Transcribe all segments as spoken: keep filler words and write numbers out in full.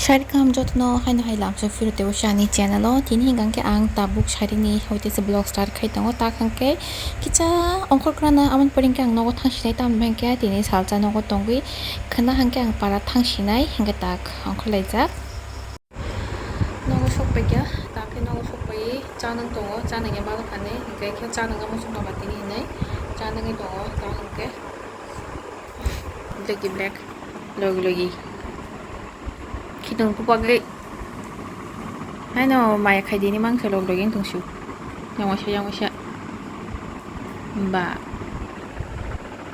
Sari kaham jotono haino hai lamso phiro tebo ani channel o. Tini hingkha khe ang tabuk sarini hoite se vlog start khai tongo. Ta hwnkhe kisa ongkhor kwrwngna amoni pore hwnkhe ang nogo thangsinai, tamoni hwnkhe tini salsa nogo tongwi khwna hwnkhe ang para thangsinai hwnkhe tak ongkhorlaijak. Nogo sokpaikha, ta khe nogo sokpaiwi cha nang tongo, cha nangya bagwi thani hwnkhe khe cha nangya muchungma ba tini hinwi cha nangwi tongo, ta hwnkhe. Blacky black. Logi logi. Khidong kupagwi. Haino maya khaidini mangsa logi logi wng tongsu. Yang waisa, yang waisa. Ba.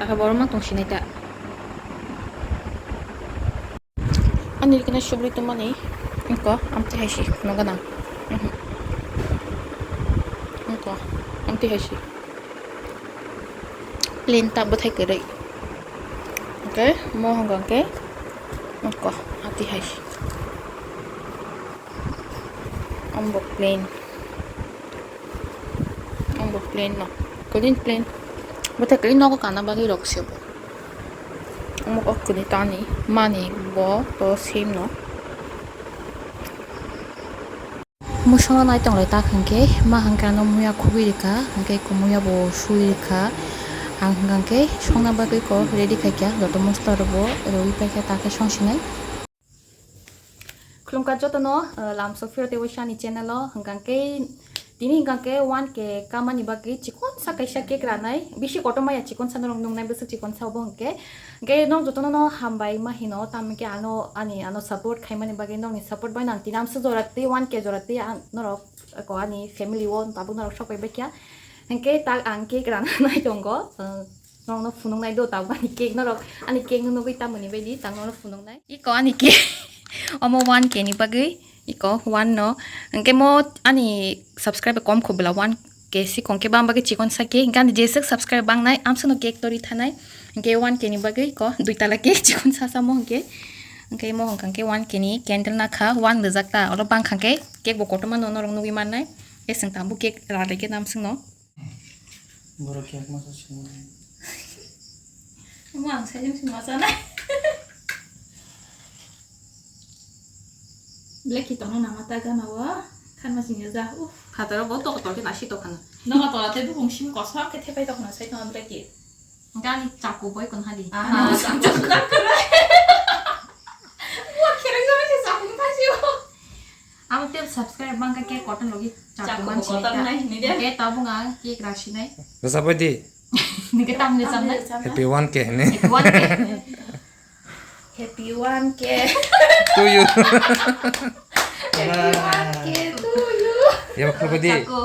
Aka borok mang tongsinai ta. Ani rikna subri tongmani. Wngkha, amtwi hai si, khunuk gwnang. Mhm. Wngkha, amtwi hai si. Plain ta bwthai kwrwi. Hwnkhe mo hwnkha khe wngkha hati hai. Ambo plain. Ambo plain no. Kwrwi plain. Bwthai kwrwi nogo kana bagwi rok se bo. Omo kok kwrwi tani mani bo to same no. Musukno nai tonglai tak hwnkhe, ma hwnkhe ano muya khugwi rwkha, hwnkhe kumuya bo sui rwkha. Ang hwnkhe songna bagwi kok ready khaikha, joto mosola rokbo rwui paikha, ta khe songsinai. Khulumkha jotono, uh, lamsok phiro tei waisa ani channel o, hwnkhe tini hwnkhe one K kamani bagwi chikonsa kaisa cake ranai, bisi kotorma ya chikonsa norok nungnai bwswk chikonsa obo hwnkhe. Hwnkhe norok jotono no hambai ma hino, tamo khe ano ani ano support khaimani bagwi, norokni support bai no ang tini amswk jora twi one K jora twi ang norok eko ani family o tabuk norok sok pai baikha. Hwnkhe tak ang cake rana nai tongo, uh, norokno phunuknai do tabuk ani cake norok, ani cake no nugwi tamoni baidi tak norokno phunuknai. Iko ani cake, omo one K ni bagwi. Iko one no. Hwnkhe mo ani subscribe kom kho bwla one K si kong khe bang bagwi chikonsa cake. Hwnkhe ani jeswk subscribe bangnai, amswkno cake tori thanai. Hwnkhe one K ni bagwi iko dui tala cake chikonsa samo hwnkhe. Hwnkhe mo hwnkha khe one K ni candle nakha, one rijak ta. Oro bangkha khe cake bo kotorma no norok nugwi mannai. Khe chwng tabuk cake ralai khe namswkno. Borok cake masa swngo. Omo ang saijwng se masa nai. Blacky tongna nama ta gana o, khanma singya ja, uff. Phataro bo toko toko nasi tokana. Nogo tola tei bukung simi kosom khe thepai tokna sai tongma Blacky. Gani chaku boy kon hadi. Aha, chaku. Wa khereng jani se chaku thasi o. Abo tei subscribe bangkha khe kotor logi chaku. Chaku mansi kotor nai, nai, nide. Ke tabung ang cake rasinai. Rwchapbai di. Nike tam le chamnai. Happy one K hene. Happy one K. Happy one K. To you. Happy one K to you. Ya, khurba di. Chaku.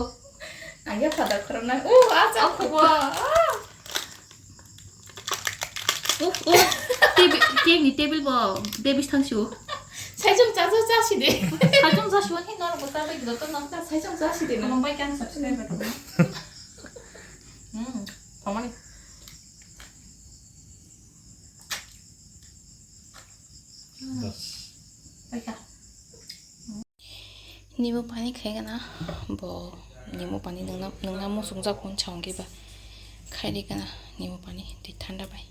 Ang ya pada khurna. Uh, ah, chaku. Chaku. Ah. Uf, uf. Table, cake ni table bo, baby thang shu. Saijung cha cha cha si de. Saijung cha shu ni nor bo ta bai do to nang ta saijung cha si de. Nang bai kan subscribe ba. Hmm, tomani. Hmm. Bai ka. Nimu pani khai gana, bo nimu pani nungna, nungna muchungjak hwn chawng khe ba. Khai di gana nimu pani, twi thanda bai.